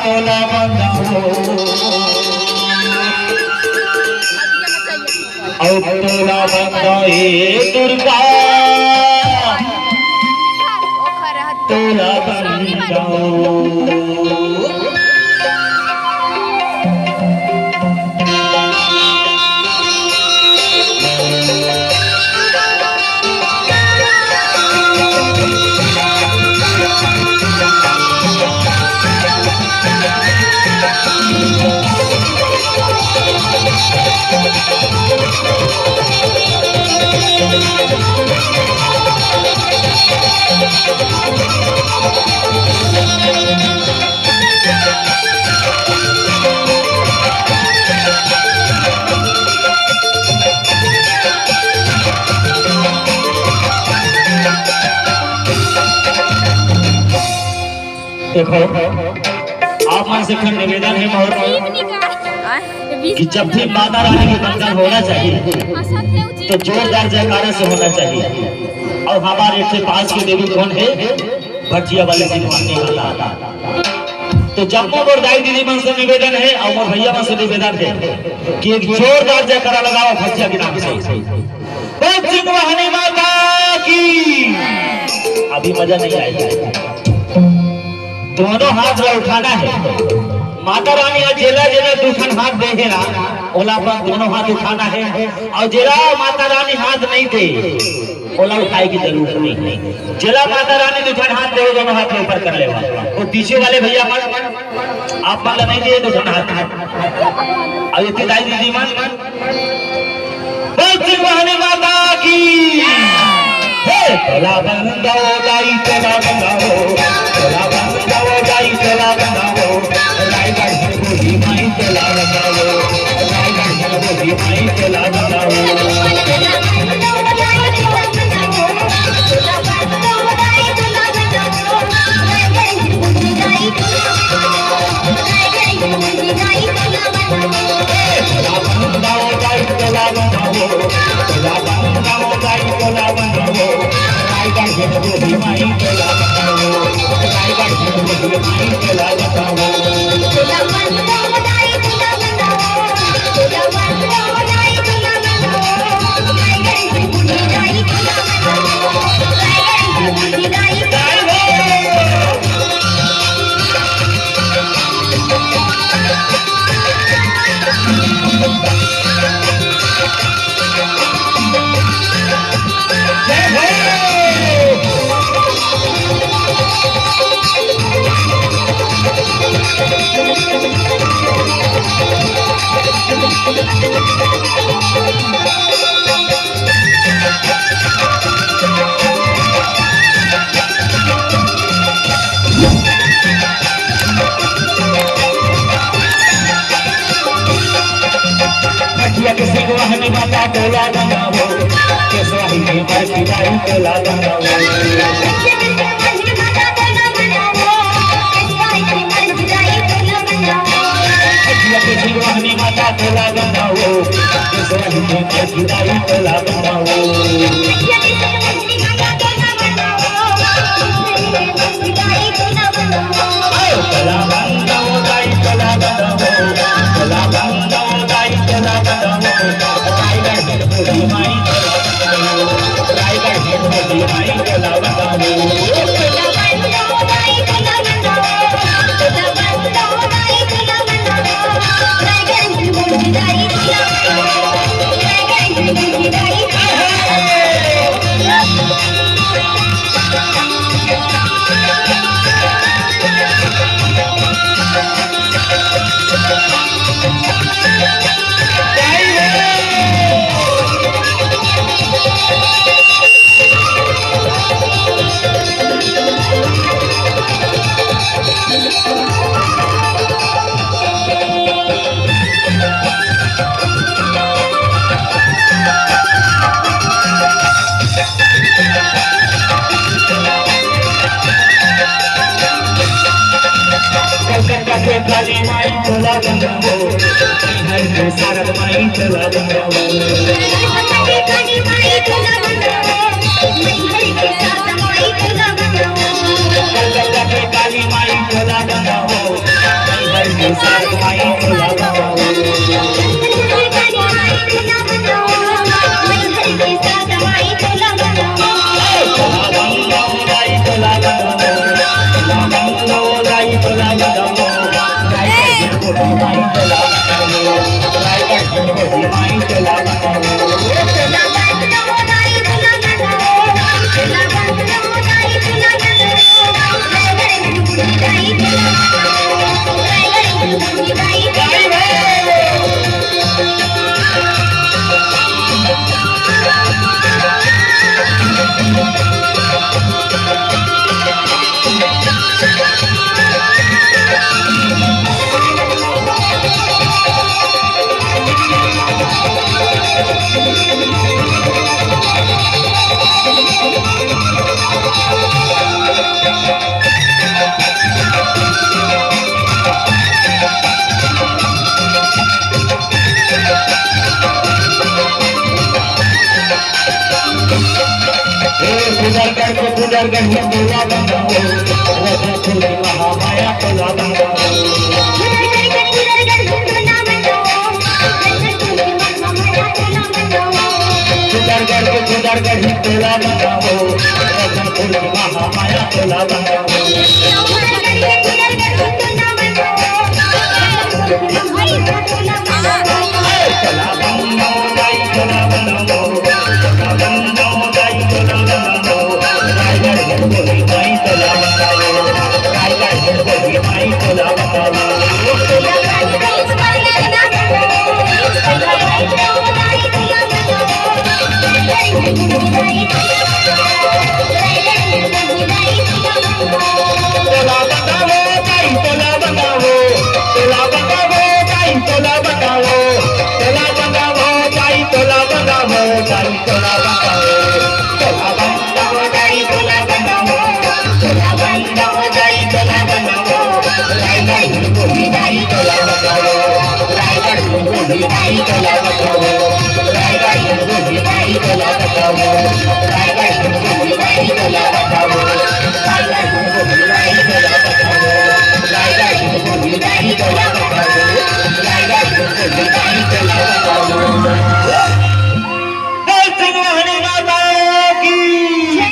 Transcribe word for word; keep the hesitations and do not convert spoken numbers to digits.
तोला बंदा हो, अउ तोला बंदा ए दुर्गा, तोला बंदा हो। देखो, आप मन से एक ठन निवेदन हे मोर कि जब भी माता रानी के मंगल होना चाहिए, तो जोरदार जयकारा से होना चाहिए। अउ हमारे एक ठे पास के देवी कोन हे, भटिया वाले सिंहवानी वाला। तो जम्मो मोर दाई दीदी मन से निवेदन हे अउ मोर भैया मन से निवेदन हे कि एक जोरदार जयकारा लगाओ भटिया के नाम से। बोल सिंहवानी माता की। अभी मजा नहीं आएगा। दोनों हाथ ला उठाना हे। माता रानी ह जेला जेला दू ठन हाथ दे हे ना, ओला अपन दोनों हाथ उठाना हे। अउ जेला माता रानी हाथ नहीं दे, ओला उठाए के जरूरत नहीं। जेला माता रानी दू ठन हाथ दे, दोनों हाथ ला ऊपर कर लेवा। वो पीछे वाले भैया मन, आप मन ला नहीं दिए दू ठन हाथ। अउ एती दाई दीदी मन, बोल सिंहवानी माता की। हे तोला बंदा ओ दाई, तोला बंदा ओ, तोला बंदा ओ दाई, तोला बंदा ओ। रायगढ़ के बूढ़ी माई, तोला बंदा ओ, रायगढ़ के बूढ़ी माई, तोला बंदा ओ। भटिया के सिंहवानी माता तोला बनाओ, केसवाही के मरखिलाई तोला बनाओ। भटिया के सिंहवानी माता तोला बनाओ, केसवाही के मरखिलाई तोला बनाओ। कलकत्ता के काली माई तोला बनाओ, मैहर के सारन माई तोला बनाओ। कलकत्ता के काली माई तोला बनाओ, ए, कुदरगढ़ के कुदरगढ़ में टोला बंदा हो, रतनपुर में महामाया टोला बंदा हो। कुदरगढ़ के कुदरगढ़ में टोला बंदा हो, रतनपुर में महामाया टोला बंदा हो।